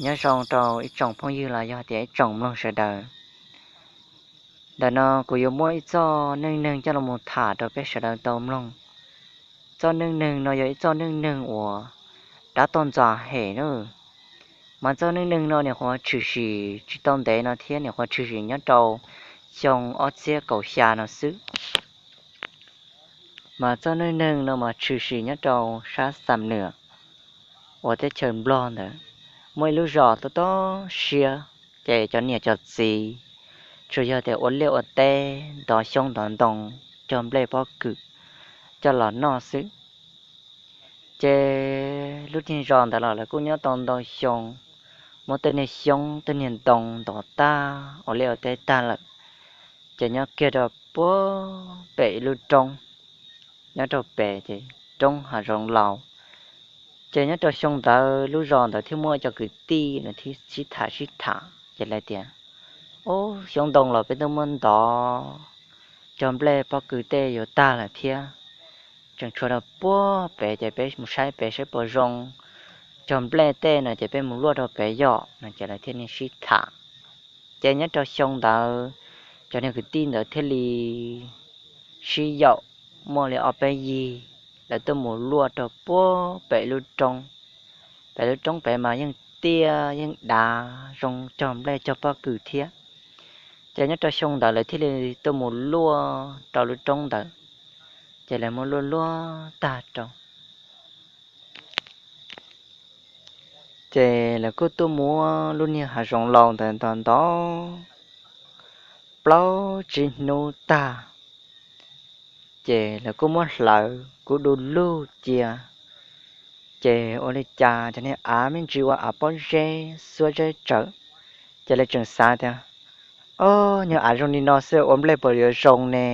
Nyob zoo rau ib tsoom phooj ywg los yog tias ib tsoom mloog sawv daws. Ntawm no kuv yuav muab ib txoj neej neeg coj los mus tham rau peb sawv daws tau mloog. Txoj neej neeg no yog ib txoj neej neeg uas dab toj ntxas hem na. Mas txoj neej neeg no nyuam qhuav tshwm sim tsis tau ntev no thiab, nyuam qhuav tshwm sim nyob rau xyoo ob txhiab kaum xya no xwb. Mas txoj neej neeg no mas tshwm sim nyob rau sab Xam Nuam uas teb chaws Nplog ntawd. Muaj ib lub zos tob tob siab, ces cov niam cov txiv tsuas yog tias ua liaj ua teb, ntov xyoob ntov ntoo, cog nplej pob kws coj los noj xwb. Ces lub niag zos ntawd los lawv kuj nyob tau ntau xyoo, muab tej niag xyoob tej niag ntoo ntov tag, ua liaj ua teb tag lawm, ces nyob kiag rau puag pem ib lub roob, nyob rau pem ces roob hav zoov laus. Ces nyob rau xyoo ntawd lub zos ntawd thiaj muaj cov kwv tij no thiaj sib tham sib tham ces lawv tias, Ub, xyoob ntoo los peb twb muab ntov, cog nplej pob kws tej yuav tag lawm thiab, tseem tshuav rau puag pem, ces peb mus saib pem saib puas zoo, cog nplej tej no ces peb mus luaj rau pem yom no, ces lawv thiaj li sib tham. Ces nyob rau xyoo ntawd cov niag kwv tij ntawd thiaj li sib yaum, muaj li ob peb yig, lawv tuaj mus luaj rau puag pem lub roob. Pem lub roob pem mas yeej tiaj yeej dav zoo cog nplej cog pob kws thiab. Ces nyob rau xyoo ntawd lawv thiaj li tuaj mus luaj rau lub roob ntawd, ces lawv muab luaj luaj tag rau. Ces lawv kuj tuaj muab lub niag hav zoov laus ntawd ntov ntov plaub tsib hnub tag, ces lawv kuj muab hlawv kuj du lug cia. Ces ua li cas cov niag av me ntsis ua av pob zeb xuab zeb tsawv, ces lawv tseem xav tias, Ob, nyuag av zoo li no xwb ua nplej puas yuav zoo ne?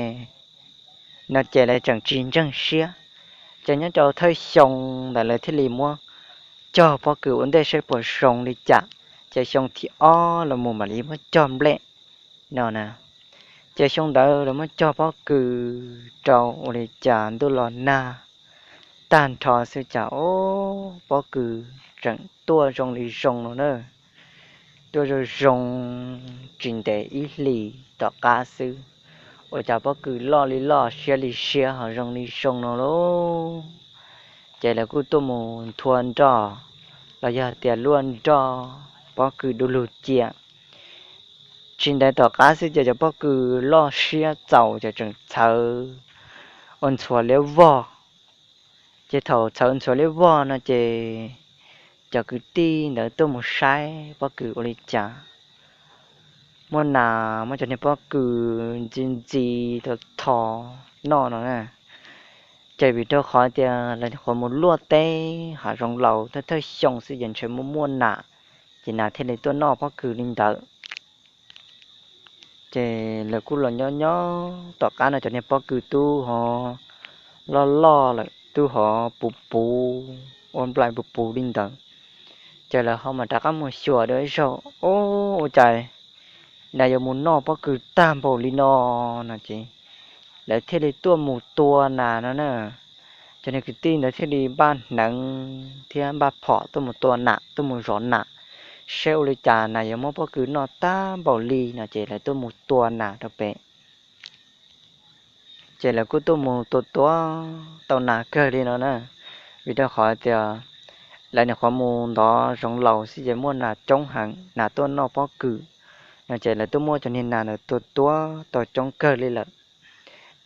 No ces lawv tseem tsis ntseeg siab. Ces nyob rau thawj xyoo ntawd lawv thiaj li muab cog pob kws ua ntej saib puas zoo li cas, ces xyoo thib ob los mus mam li muab cog nplej no na. Ces xyoo ntawd lawv muab cog pob kws rau ua li cas ntuj los nag tag nrho xwb cas, ob, pob kws tseem tuaj zoo li zoo no na. Tuaj zoo zoo, tsis ntev ib hlis tom qab xwb, ua cas pob kws loj li loj siab li siab ho zoo li zoo no lauj. Ces lawv kuj tuaj mus nthua nroj los yog tias luaj nroj pob kws du lug cia. Tsis ntev tom qab xwb ces cov pob kws loj siab txaus ces tseem txhawv ua ntxhuav liab vog. Ces thaum txhawv ntxhuav liab vog no ces cov kwv tij ntawd tuaj mus saib pob kws ua li cas, muaj nas muab cov niag pob kws ntxi ntxi tho tho noj no na. Ces vim rau qhov tias lawv qhuav mus luaj teb hav zoov laus thawj thawj xyoo xwb ces ntshe muaj muaj nas, ces nas thiaj li tuaj noj pob kws li ntawd. Ces lawv kuj los nyob nyob tom qab no cov niag pob kws twb ho loj loj lawm, twb ho puv puv ua nplaim puv puv li ntawd. Ces lawv ho mam rov qab mus xyuas dua ib zaug, ub, ua cas nas yuav mus noj pob kws tag npaum li no no ces lawv thiaj li tuaj mus tua nas no na. Cov niag kwv tij ntawd thiaj li npaj hneev thiab npaj phom tuaj mus tua nas, tuaj mus zov nas, seb ua li cas nas yuav muab pob kws noj tag npaum li no ces lawv tuaj mus tua nas rau pem. Ces lawv kuj tuaj mus tua tua tau nas kawg li no na, vim rau qhov tias lawv nyuam qhuav mus ntov zoov laus xwb ces muaj nas coob heev, nas tuaj noj pob kws no ces lawv tuaj muab cov niag nas ntawd tua tua tau coob kawg li lawm.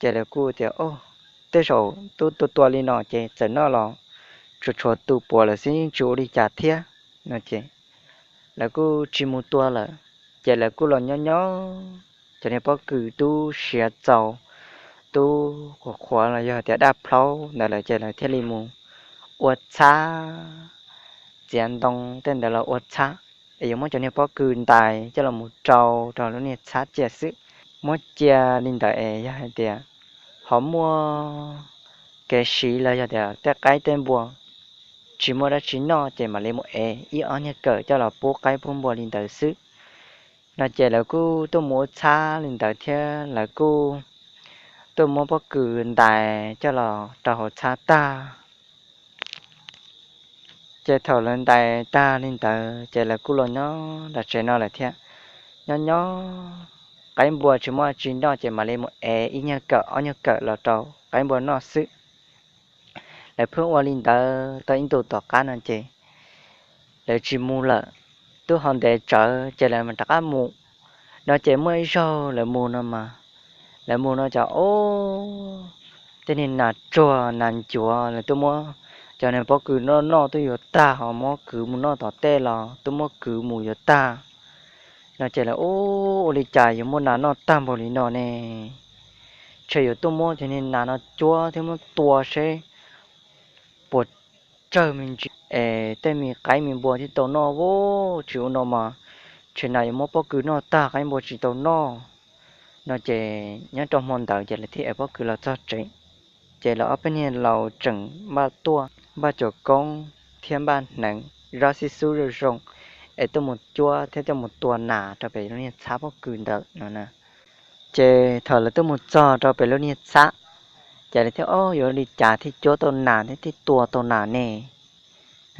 Ces lawv kuj tias, Ub, tej zaum twb tua tua li no ces txawm noj los tsuas tshuav tus puav lawm xwb, tsis ua li cas thiab no ces lawv kuj tsis mus tua lawm. Ces lawv kuj los nyob nyob, cov niag pob kws twb siav txaus, twb qhuav qhuav los yog tias daj plhaub ntawd lawm ces lawv thiaj li mus ua txhab, txiav ntoo tej ntawd los ua txhab, es yuav muab cov niag pob kws ntais coj los mus rau rau lub niag txhab cia xwb. Muab cia li ntawd es yog hais tias ho muaj kev siv los yog tias tej qaib tej npua tsis muaj dab tsi noj ces mam li mus ev ib ob niag kawm coj los pub qaib pub npua li ntawd xwb no ces lawv kuj tuaj mus ua txhab li ntawd thiab lawv kuj tuaj muab pob kws ntais coj los rau hauv txhab tag. Ces thaum lawv ntais tag li ntawd ces lawv kuj los nyob nram tsev no lawm thiab. Nyob nyob qaib npua tsis muaj tsi noj ces mam li mus ev ib nyuag kawm ob nyuag kawm los rau qaib npua noj xwb. Lawv pheej ua li ntawd tau ib ntus tom qab no ces lawv tsis mus lawm. Twb ho ntev tsawv ces lawv mam rov qab mus. No ces muaj ib zaug lawv mus no mas, lawv mus no ces ub, tej niag nas tsuag nas ncuav lawv twb muab, cov niag pob kws noj noj twb yuav tag, ho muab kwv mus noj tom tej los twb muab kwv mus yuav tag. No ces lawv ub, ua li cas yuav muaj nas noj tag npaum li no ne? Ntshe yuav tuaj muab cov niag nas no cuab thiab muab tua seb puas tsawg me ntsis es tej me qaib me npua thiaj tau noj ub. Tsis ua no mas ntshe nas yuav muab pob kws noj tag, qaib npua tsis tau noj. No ces nyob rau hmo ntawd ces lawv thiaj ev pob kws los txog tsev. Ces lawv ob peb niag laus tseem npaj tuaj, npaj cuam koob thiab npaj hneev, zab xib xub zoo zoo, es tuaj mus cuab thiab tuaj mus tua nas rau pem lub niag txhab pob kws ntawd no na. Ces thaum lawv tuaj mus txog rau pem lub niag txhab, ces lawv thiaj, Ob, yuav li cas thiaj cuab tau nas thiab thiaj tua tau nas ne?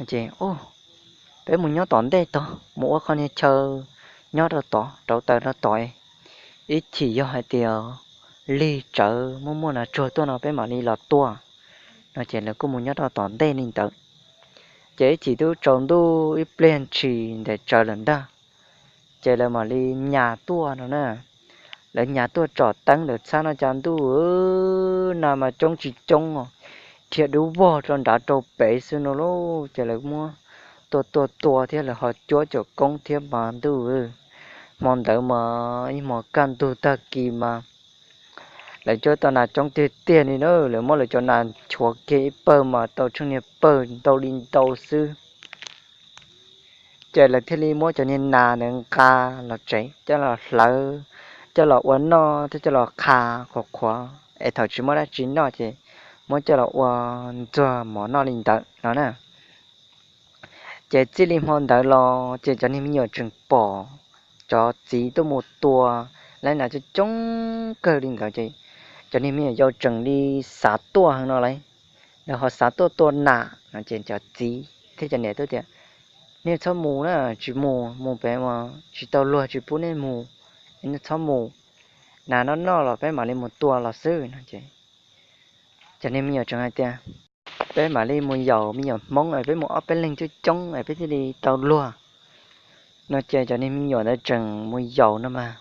Ces, Peb mus nyob tom ntej tod, mus ua qho niag chaw nyob rau tod, rauv taws rau tod, ib chim yog hais tias lig tsawv muaj muaj nas tsuag tuaj no peb mam li los tua. No ces lawv kuj mus nyob rau tom ntej li ntawd. Ces ib chim twb tsaus ntuj ib pliag ntshis ntev tsawv lawm ntag, ces lawv mam li nyas tuaj no na. Lawv nyas tuaj tsom teeb ntawm txhab no cas ntuj nas mas coob tsis coob os, dhia dub vog rau nrad rau pem xwb no lauj. Ces lawv muab tua tua tua thiab lawv ho cuab cuam koob thiab mas ntuj, hmo ntawd mas ib hmos kaj ntug tag kis mas lawv cuab tau nas coob tiag tiag li na. Lawv muab lawv cov nas nchuav kiag ib pawg mas tau tsheej niag pawg ntau li ntau xwb. Ces lawv thiaj li muab cov niag nas ntawd nqa los tsev coj los hlawv, coj los ua noj thiab coj los qha qhuav qhuav es thaum tsis muaj dab tsi noj ces muab coj los ua ntxuag mov noj li ntawd no na. Ces txij li hmo ntawd los ces cov niag me nyuam tseem pom cov txiv tuaj mus tua lawv nas coob coob kawg li ntawd ces cov niag me nyuam yaus tseem li xav tuaj heev no lauj. Lawv ho xav tuaj tua nas no ces cov txiv thiab cov niam tuaj tias, Nej txhob mus na, tsis mus, mus pem mas tsis tau luag tsis pub nej mus, nej txhob mus, nas noj noj los peb mam li mus tua los xwb no ces cov niag me nyuam tseem hais tias, Peb mam li mus yaum me nyuam Hmoob es peb mus ob peb leeg coob coob es peb thiaj li tau luag. No ces cov niag me nyuam ntawd tseem mus yaum no mas,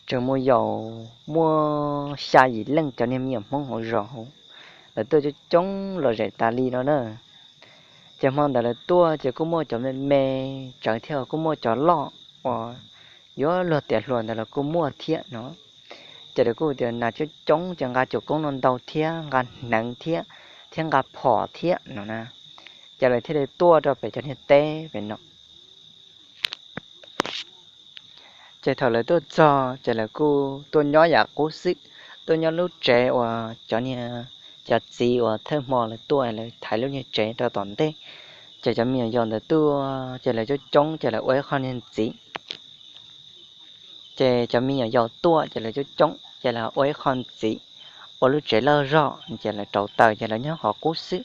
tseem mus yaum muaj xya yim leej cov niag me nyuam Hmoob hauv zos hauv, lawv tuaj coob coob los zem tas li no na. Ces hmo ntawd lawv tuaj ces kuj muaj cov me me tsawv thiab kuj muaj cov loj uas yuav luag tiav hluas ntawd los kuj muaj thiab no. Ces lawv kuj tias nas coob coob ces nqa cuam koob no ntau thiab nqa hneev thiab, thiab nqa phom thiab no na. Ces lawv thiaj li tuaj rau pem cov niag teb pem no. Ces thaum lawv tuaj txog ces lawv kuj tuaj nyob yam qub xwb, tuaj nyob lub tsev uas cov niag, cov txiv uas thawj hmo lawv tuaj lawv thaiv lub niag tsev rau tom ntej. Ces cov me nyuam yaus ntawd tuaj ces lawv coob coob ces lawv ua ib qho niag ntxiv. Ces cov me nyuam yaus tuaj ces lawv coob coob ces lawv ua ib qho ntxiv, ua lub tsev loj zog ces lawv rauv taws ces lawv nyob qhov qub xwb.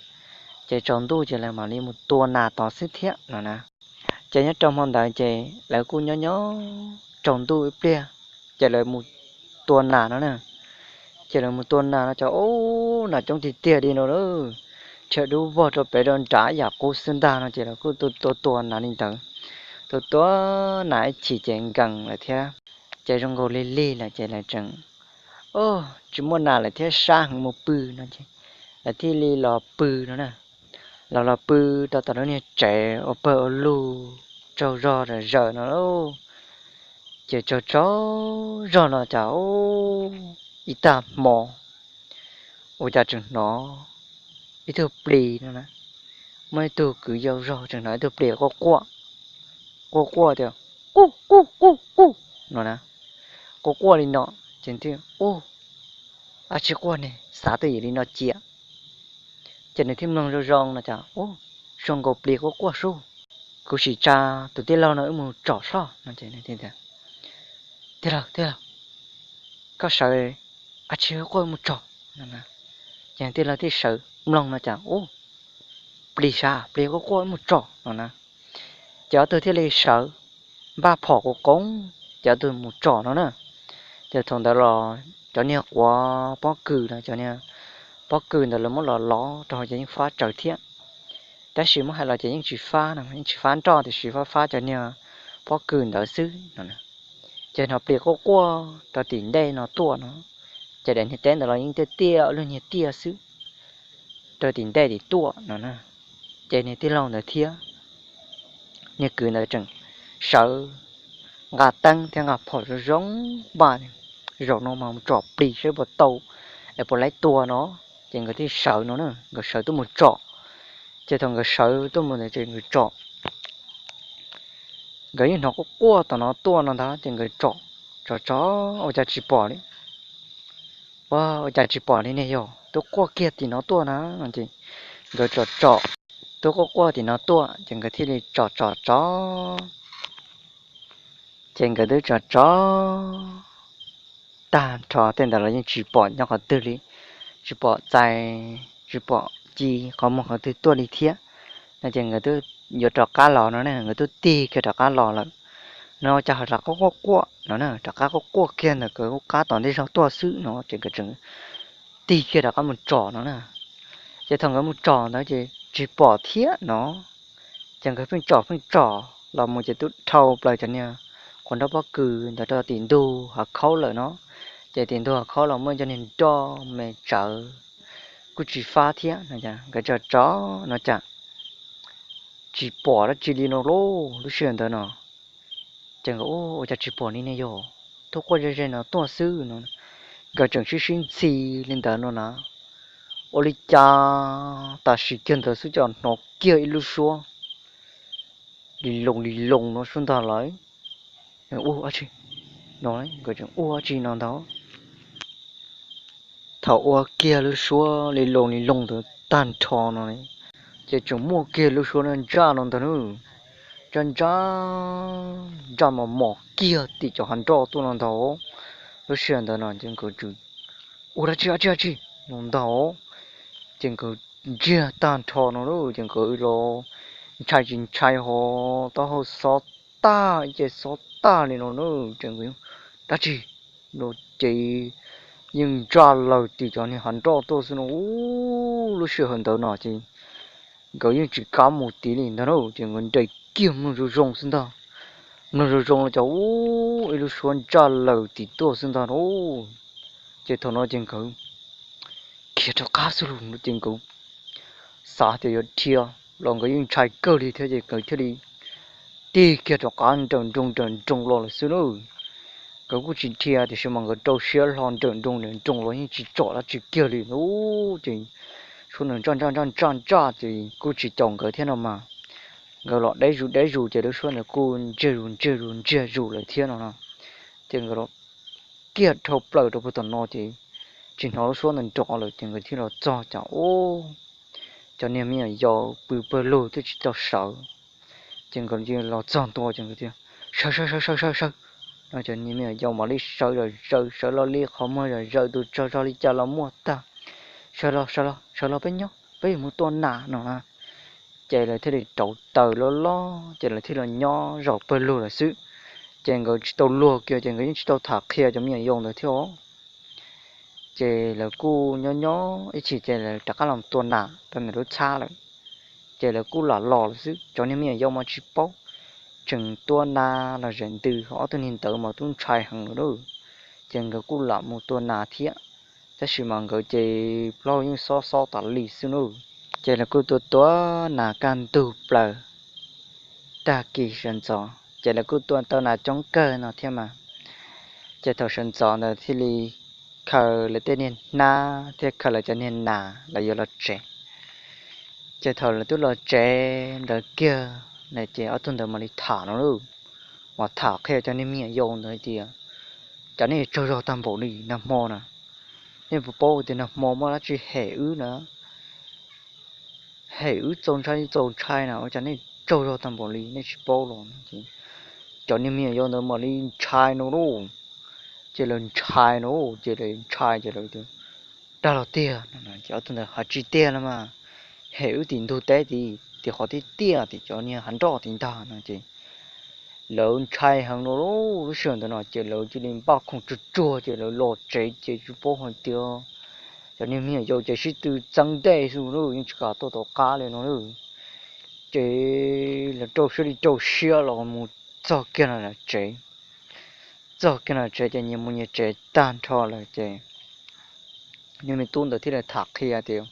Ces tsaus ntuj ces lawv mam li mus tua nas tod xwb thiab no na. Ces nyob rau hmo ntawd ces lawv kuj nyob nyob tsaus ntuj ib pliag, ces lawv mus tua nas no na. Ces lawv mus tua nas no cas ub, nas coob tiag tiag li no lawm, dhia dub vog rau pem rau nrad yam qub xwb ntag no ces lawv kuj tua tua tua nas li ntawd. Tua tua nas ib chim ces nkees lawm thiab, ces zoo nkaus lig lig lawm ces lawv tseem, Ub, tsis muaj nas lawm thiab, sab heev, mus pw no ces lawv thiaj li los pw no na. Los los pw rau tom lub niag tsev ua pawg ua lug tsaug zog zom zaws no lauj. Ces tsaug tsaug zog no cas ub, ib tag hmo ua cas tseem hnov ib tug plis no na, muaj ib tug kwv yau zog tseem hnov ib tug plis quaj quaj, quaj quaj tias, Qub qub qub qub no na. Quaj quaj li no ces thiaj, Ub, dab tsi quaj ne, xav twj ywm li no cia. Ces nws thiaj mloog zoo zoo no cas, Ub, zoo nkaus plis quaj quaj sub. Kuv sim tsa tus tij laug no wb mus tsom soj no ces, Tij laug, tij laug, koj sawv, dab tsi quaj mus tsom no. Ces tij laug thiaj sawv mloog no cas, Ub, plig sab, plig quaj quaj mus tsom no na. Ces ob tug thiaj li sawv npaj phom quas qoob, ces ob tug mus tsom no na. Ces thaum ntawd los cov niag quav pob kws no, cov niag pob kws ntawd lawv muab los lov rau hauv ces yeej fab tsawv thiab. Tab sis muab hais los ces yeej tsis fab no, yeej tsis fab nroj tiam sis fab fab cov niag pob kws ntawd xwb no. Ces hnov plig quaj quaj rau tim ntej no tuaj no, ces daim niag teb ntawd los yeej tiaj tiaj lub niag tiaj xwb rau tim ntej tim tuaj no na. Ces niag tij laug ntawd thiab niag kwv ntawd tseem sawv nqa teeb thiab nqa phom zoo zoo npaj, zaum no mas mus tsom plig saib puas tau es puas laib tua no. Ces nkawd thiaj sawv no na, nkawd sawv tuaj mus tsom. Ces thaum nkawd sawv tuaj mus ntawd ces nkawd tsom, nkawd yeej hnov quaj quaj tom no tuaj no ntag ces nkawd tsom, tsom tsom ua cas tsis pom li. Ua, ua cas tsis pom li ne yog twb quaj kiag tim no tuaj na no ces nkawd tsom tsom, twb quaj quaj tim no tuaj ces nkawd thiaj li tsom tsom tsom. Ces nkawd twb tsom tsom tag nrho tej ntawd los yeej tsis pom nyob qhov twg li, tsis pom txais, tsis pom ci qhov muag qhov twg tuaj li thiab no ces nkawd twb yuav rov qab los no ne, nkawd twb tig kiag rov qab los lawm no, cas ho rov qab quaj quaj no na, rov qab quaj quaj kiag ntawm nkawd lub qab tom ntej zog tuaj xwb no ces nkawd tseem tig kiag rov qab mus tsom no na. Ces thaum nkawd mus tsom ntawd ces tsis pom thiab no. Ces nkawd pheej tsom pheej tsom los mus ces twb dhau plaws cov niag quav nroj pob kws ntawd rau tim ntug hav khaub lawm no. Ces tim ntug hav khaub los muaj cov niag nroj me tsawv kuj tsis fab thiab no, nkawd tsom tsom no cas tsis pom dab tsi li no lauj. Lub sij hawm ntawd no ces nkawd ua cas tsis pom li ne yog twb quaj ze ze no tuaj xwb no, nkawd tseem sib sib ntxhi li ntawd no na. Ua li cas tam sim kiag ntawd xwb cas hnov kiag ib lub suab li loo li loo no suab ntag lawm. Ua dab tsi no, nkawd tseem ua dab tsi no ntag. Thaum ua kiag lub suab li loo li loo ntawd tag nrho no ces tseem muaj kiag lub suab ntsaj no ntag na, ntsaj ntsaj, ntsaj mos mos kiag tim cov hav nroj tuaj no ntag. Lub sij hawm ntawd no ces nkawd tseem ua dab tsi dab tsi dab tsi no ntag. Ces nkawd ntsiag tag nrho no lauj, ces nkawd los ntshai tsis ntshai ho taub hau xob tag ib ce xob tag li no na. Ces nkawd dab tsi no ces yeej ntsaj lawm tim cov niag hav nroj tuaj xwb no. Lub sij hawm ntawd no ces nkawd yeej tsis kam mus tid li ntag na, ces nkawd nres kiag mloog zoo zoo xwb ntag. Mloog zoo zoo los cas ua ib lub suab ntsaj lawm tim tuaj xwb ntag na. Ces thaum no ces nkawd khiav rov qab xwb lauj, ces nkawd xav tias yuav dhia los nkawd yeej ntshai kawg li thiab ces nkawd thiaj li tig kiag rov qab nrawm nroos nrawm nroos los lawm xwb na. Nkawd kuj tsis dhia tiam sis mas nkawd rau siab hlo nrawm nroos nrawm nroos los yeej tsis tsom dab tsi kiag li. Ces suab ntawd ntsaj ntsaj ntsaj ntsaj ntsaj ces kuj tsis caum nkawd thiab no mas. Nkawd los deb zus deb zus ces lub suab ntawd kuj ntsiag zus ntsiag zus ntsiag zus lawm thiab no. Ces nkawd los kiag dhau plaws rau puag tom no ces tsis hnov lub suab ntawd nrov lawm ces nkawd thiaj los txog cas ub, cov niag me nyuam yaus pw pawg lug twb tsis tau sawv. Ces nkawd los txog ntua ces nkawd tias, sawv sawv sawv sawv sawv sawv no, cov niag me nyuam yaus mam li sawv zom zaws, sawv los li qhov muag zom zaws, tus tsog zog li cas los muaj tag. Sawv los sawv los sawv los peb nyob peb yuav mus tua nas no na. Ces lawv thiaj li rauv taws loj loj ces lawv thiaj los nyob zaum pawg lug lawm xwb. Ces nkawd tsis tau luag kiag ces nkawd yeej tsis tau tham qhia cov me nyuam yaus ntawd thiab os. Ces lawv kuj nyob nyob ib chim ces lawv rov qab los tua nas rau ntawm lub txhab lawm. Ces lawv kuj lam los lawm xwb, cov niag me nyuam yaus mas tsis paub, tseem tua nas los zem ntws, ob tug niag ntawd mas twb ntshai heev lawm lauj. Ces nkawd kuj lam mus tua nas thiab, tab sis mas nkawd ces plaub hau yeej xob xob tas li xwb lauj. Ces lawv kuj tua tua nas kaj ntug plaws, tag kis sawv ntxov ces lawv kuj tua tau nas coob kawg no thiab mas. Ces thaum sawv ntxov ntawd thiaj li khaws lawv tej niag hnab thiab khaws lawv cov niag nas lawv yuav los tsev. Ces thaum lawv twb los tsev ntawd kiag na ces ob tug ntawd mam li tham no lauj, mas tham qhia cov niag me nyuam yaus ntawd hais tias, cas nej tsaug zog tag npaum li nag hmo na, nej puas paub tias nag hmo muaj dab tsi hem wb na, hem wb txaus ntshai txaus ntshai na, ua cas nej tsaug zog tag npaum li nej tsis paub los? Cov niag me nyuam yaus ntawd mam li ntshai no lauj, ces lawv ntshai no, ces lawv ntshai ces lawv tias, dag los tiag no, ces ob tug ntawd hais tsis tiag no mas, hem wb tim ntug teb tid, tim qhov tiaj tiaj tim cov niag hav nroj tid ntag no ces lawv ntshai heev rau lub sij hawm ntawd no ces lawv cia li npaj khoom tsuag tsuag ces lawv los tsev ces tsis paub hais tias cov niag me nyuam yaus ces sib tw txeeb ntej xwb, yeej tsis kam tuaj tom qab li no. Ces lawv rau siab li rau siab los mus txog kiag lawv tsev. Txog kiag lawv tsev ces nyias mus nyias tsev tag nrho lawm ces niag me tub ntawd thiaj li tham qhia tias,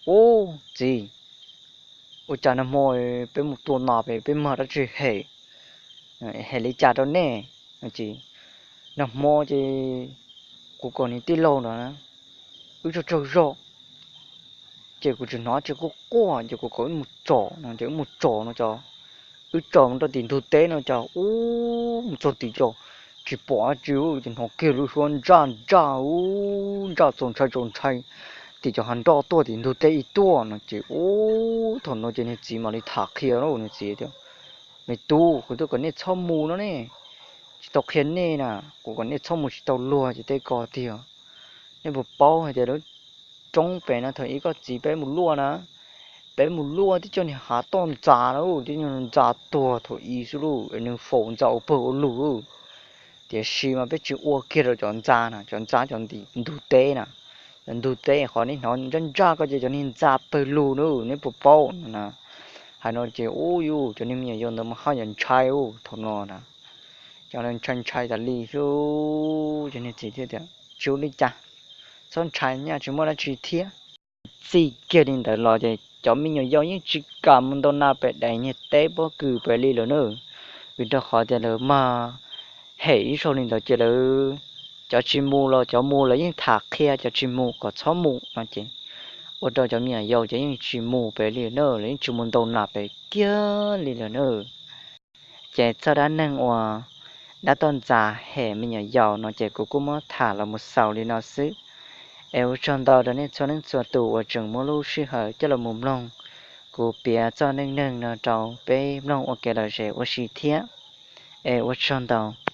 Ub, txiv, ua cas nag hmo peb mus tua nas pem peb mag dab tsi hem, hem li cas rau nej? Ces nag hmo ces kuv kom niag tij laug ntawd wb tsaug tsaug zog ces kuv tsis hnov ces kuv quaj ces kuv kom wb mus tsom no ces wb mus tsom no ces wb tsom mus rau tim ntug teb no ces ub mus txog tim ces tsis pom dab tsi ces hnov kiag lub suab ntsaj ntsaj ub ntsaj txaus ntshai txaus ntshai tim cov hav nroj tuaj tim ntug teb ib tuaj no ces ub thaum no ces niag txiv mam li tham qhia rau niag txiv tias, Me tub, kuv twb kom nej txhob mus no ne, tsis tau qhia nej na, kuv kom nej txhob mus tsis tau luag ces tej ko tiag. Nej puas paub hais tias lub roob pem no thaum ub koj txiv peb mus luaj na, peb mus luaj twb coj niag hav toj ntxas na, twb coj ntxa tuag thaum ub xwb lauj, nws faus ntxa ua pawg ua lug. Tiam sis mas peb tsis ua kiag rau cov ntxa na, cov ntxa cov ntim ntug teb na, cov ntug teb qhov nej hnov ntsaj ntsaj ko ces cov niag ntxa pawg lug na, neb puas paub no na. Hais no ces ub yuj cov niag me nyuam yaus ntawd mas haj yam ntshai ub thaum no na, cov ntshai ntshai tas li xwb. Cov niag txiv thiaj tias, Tsis ua li cas, txhob ntshai, nyaj tsis muaj dab tsi thiab. Txij kiag li ntawd los ces cov me nyuam yaus yeej tsis kam mus ntaus nas pem daim niag teb pob kws pem li lawm na, vim rau qhov tias lawv mag hem ib zaug li ntawd ces lawv, cov tsis mus los cov mus lawv yeej tham qhia cov tsis mus kom txhob mus no ces ua rau cov me nyuam yaus ces yeej tsis mus pem li na, lawv yeej tsis mus ntaus nas pem kiag li lawm na. Ces txoj dab neeg uas dab toj ntxas hem me nyuam yaus no ces kuv kuj muab tham los mus xaus li no xwb. Es ua tsaug ntau rau nej txhua leej txhua tus uas tseem muab lub sij hawm coj los mus mloog kuv piav txoj neej neeg no rau peb mloog ua kev lom zem ua si thiab. Es ua tsaug ntau.